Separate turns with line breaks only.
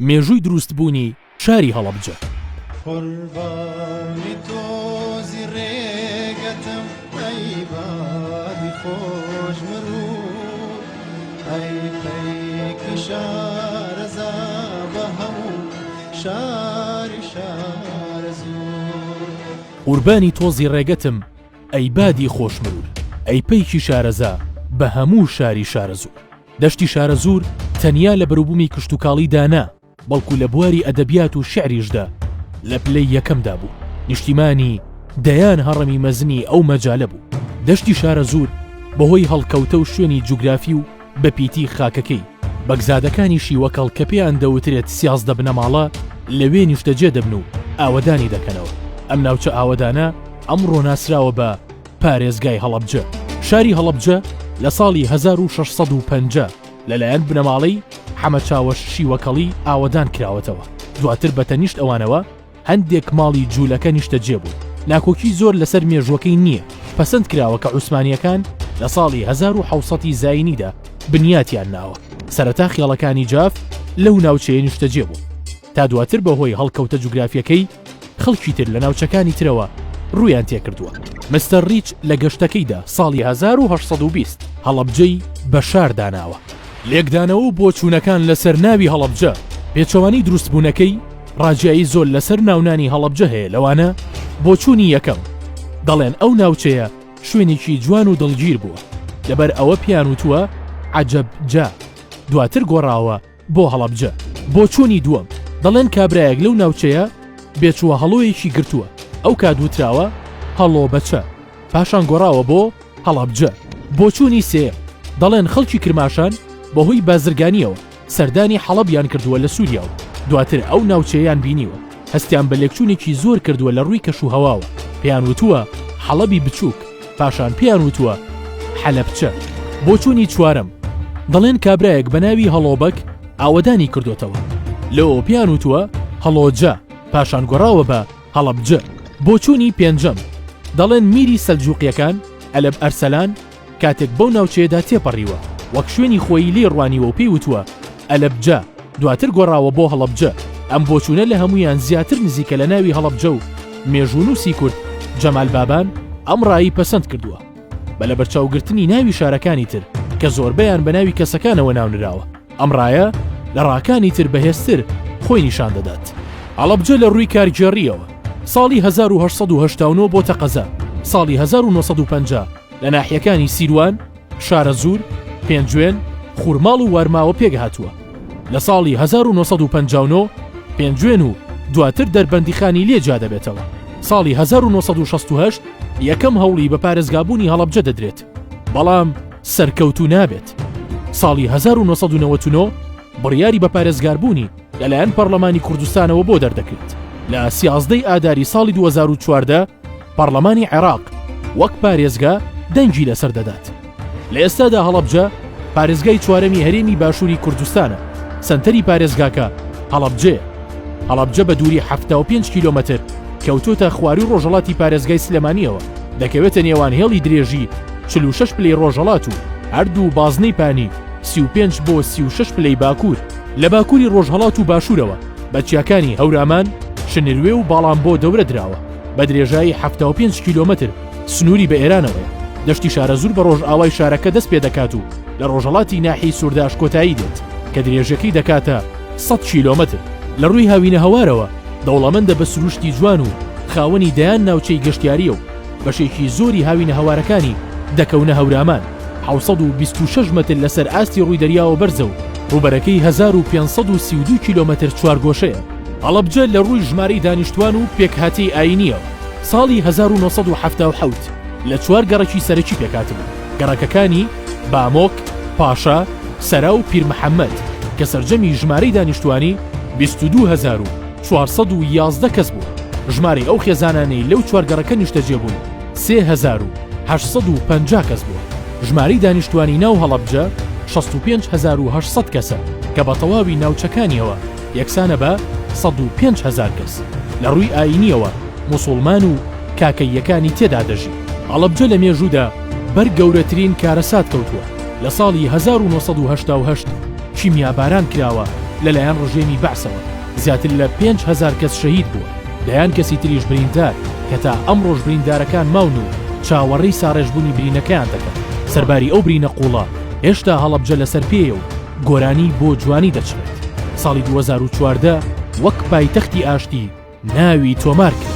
مێژووی دروستبوونی شاری هەڵەبجە.
قوربانی تۆزی ڕێگەتم ئەی بادی خۆش مروور ئەی پەیکی شارەزا بە هەموو شاری شارەزوور.
قوربانی تۆزی ڕێگەتم ئەی بادی خۆش مروور ئەی پەیکی شارەزا بە هەموو شاری شارەزوور. دەشتی شارەزوور تەنیا لە بەروبوومی کشتوکاڵیدا نا، بەڵکو لە بواری ئەدەبیات و شیعریشدا لە پلەی یەکەمدا بوو، نیشتیمانی دەیان هەڕەمی مەزنی ئەو مەجالە بوو. دەشتی شارەزوور بەهۆی هەڵکەوتە و شوێنی جوگرافی و بەپیتی خاکەکەی، بەگزادەکانی شیوەکەڵ کە پێیان دەوترێت 13 بنەماڵە لەوێ نیشتەجێ دەبن و ئاوەدانی دەکەنەوە. ئەم ناوچە ئاوەدانە ئەمڕۆ ناسراوە بە پارێزگای هەڵەبجە. شاری هەڵەبجە لە ساڵی 1650 لەلایەن بنەماڵەی حەمە چاوەش شیوەکەڵی ئاوەدان کراوەتەوە، دواتر بە تەنیشت ئەوانەوە هەندێک ماڵی جوولەکە نیشتەجێ بوون. ناکۆکی زۆر لەسەر مێژووەکەی نییە، پەسەند کراوە کە عوسمانییەکان لە ساڵی 1700 ی زایینیدا بنیاتیان ناوە. سەرەتا خێڵەکانی جاف لەو ناوچەیە نیشتەجێ بوون، تا دواتر بەهۆی هەڵکەوتە جوگرافییەکەی خەڵکی تر لە ناوچەکانی ترەوە ڕوویان تێکردووە. مستەر ڕیچ لە گەشتەکەیدا ساڵی 1820 هەڵەبجەی بە شار داناوە. لێکدانەوە و بۆچوونەکان لەسەر ناوی هەڵەبجە، پێچەوانەی دروستبوونەکەی، ڕاجیایی زۆر لەسەر ناونانی هەڵەبجە هەیە لەوانە، بۆچوونی یەکەم، دەڵێن ئەو ناوچەیە شوێنێکی جوان و دڵگیر بووە، لەبەر ئەوە پێیان وتووە عەجەب جا، دواتر گۆڕاوە بۆ هەڵەبجە. بۆچوونی دووەم، دەڵێن کابرایەک لەو ناوچەیە بێچووە هەڵۆیەکی گرتووە، ئەو کات وتراوە هەڵۆ بەچە، پاشان گۆڕاوە بۆ هەڵەبجە. بۆچوونی سێیەم، دەڵێن خەڵکی کرماشان بەهۆی بازرگانییەوە سەردانی حەڵەبیان کردووە لە سووریا و دواتر ئەو ناوچەیەیان بینیوە، هەستیان بە لێکچوونێکی زۆر کردووە لە ڕووی کەشوهەواوە، پێیان وتووە حەڵەبی بچووک، پاشان پێیان وتووە حەلەبچە. بۆچوونی چوارەم، دەڵێن کابرایەک بە ناوی هەڵۆبەگ ئاوەدانی کردۆتەوە، لەوەوە پێیان وتووە هەڵۆجە، پاشان گۆڕاوە بە هەڵەبجە. بۆچوونی پێنجەم، دەڵێن میری سەلجوقییەکان، ئەلب ئەرسەلان، کاتێک بەو ناوچەیەدا تێپەڕیوە، وەک شوێنی خۆیی لێی ڕوانیوە و پێی وتووە ئەلەبجە، دواتر گۆڕاوە بۆ هەڵەبجە. ئەم بۆچوونە لە هەموویان زیاتر نزیکە لە ناوی هەڵەبجە و مێژوونووسی کورد جەمال بابان ئەم ڕایەی پەسەند کردووە بە لەبەرچاوگرتنی ناوی شارەکانی تر کە زۆربەیان بە ناوی کەسەکانەوە ناونراوە. ئەم ڕایە لە ڕاکانی تر بەهێزتر خۆی نیشان دەدات. هەڵەبجە لە ڕووی کارگێڕییەوە ساڵی 1889 بۆتە قەزا، ساڵی 1950 لە ناحیەکانی سیروان، شارەزوور، پێنجوێن، خورماڵ و وارماوە پێکهاتووە. لە ساڵی 1959 پێنجوێن و دواتر دەربەندیخانی لێ جیا دەبێتەوە. ساڵی 1968 یەکەم هەوڵی بە پارێزگابوونی هەڵەبجە دەدرێت، بەڵام سەرکەوتوو نابێت. ساڵی 1999 بڕیاری بە پارێزگاربوونی لەلایەن پەڕلەمانی کوردستانەوە بۆ دەردەکرێت. لە سیازدەی ئاداری ساڵی 2014 پەڕلەمانی عێراق وەک پارێزگا دەنگی لەسەر دەدات. لە ئێستادا هەڵەبجە پارێزگای چوارەمی هەرێمی باشووری کوردستانە، سەنتەری پارێزگاکە هەڵەبجەیە. هەڵەبجە بە دووری 75 کیلۆمەتر کەوتۆتە خوارووی ڕۆژهەڵاتی پارێزگای سلێمانییەوە، دەکەوێتە نێوان هێڵی درێژی 46 پلەی ڕۆژهەڵات و هەردوو بازنەی پانی 35 بۆ 36 پلەی باکوور. لە باکووری ڕۆژهەڵات و باشوورەوە بە چیاکانی هەورامان، شنروێ و باڵامبۆ دەورە دراوە. بە درێژایی 75 کیلۆمەتر سنووری بە ئێرانەوەیە. دەشتی شارەزوور بە ڕۆژئاوای شارەکە دەست پێ دەکات و لە ڕۆژهەڵاتی ناحیەی سورداش کۆتایی دێت کە درێژیەکەی دەکاتە 100 کیلۆمەتر. لە ڕووی هاوینەهەوارەوە دەوڵەمەندە بە سروشتی جوان و خاوەنی دەیان ناوچەی گەشتیارییە و بەشێکی زۆری هاوینەهەوارەکانی دەکەونە هەورامان. 726 مەتر لەسەر ئاستی ڕووی دەریاوە بەرزە و ڕووبەرەکەی 1532 کیلۆمەتر چوارگۆشەیە. هەڵەبجە لە ڕووی ژمارەی دانیشتوان و پێکهاتەی ئایینییەوە ساڵی 1977 لە چوار گەڕەکی سەرەکی پێکهاتبوو، گەڕەکەکانی، بامۆک، پاشا، سەرا و پیرمحەمەد، کە سەرجەمی ژمارەی دانیشتوانی 22411 کەس بوو. ژمارەی ئەو خێزانانەی لەو چوار گەڕەکە نیشتەجێ بوون 3850 کەس بووە. ژمارەی دانیشتوانی ناو هەڵەبجە 65800 کەسە کە بە تەواوی ناوچەکانیەوە یەکسانە بە 105 هەزار کەس. لە ڕووی ئایینیەوە موسوڵمان و کاکەییەکانی تێدا دەژین. هەڵەبجە لە مێژوودا بەر گەورەترین کارەسات کەوتووە، لە ساڵی 1988 کیمیاباران کراوە. لەلایەن ڕژێمی بەعسەوە زیاتر لە 5000 کەس شەهید بووە، دەیان کەسی تریش بریندار کە تا ئەمڕۆش بریندارەکان ماون و چاوەڕێی ساڕێژبوونی برینەکەیان دەکەن. سەرباری ئەو برینە قووڵە، هێشتا هەڵەبجە لەسەر پێیە و گۆرانی بۆ جوانی دەچڕێت. ساڵی 2014 وەک پایتەختی ئاشتی ناوی تۆمار کرا.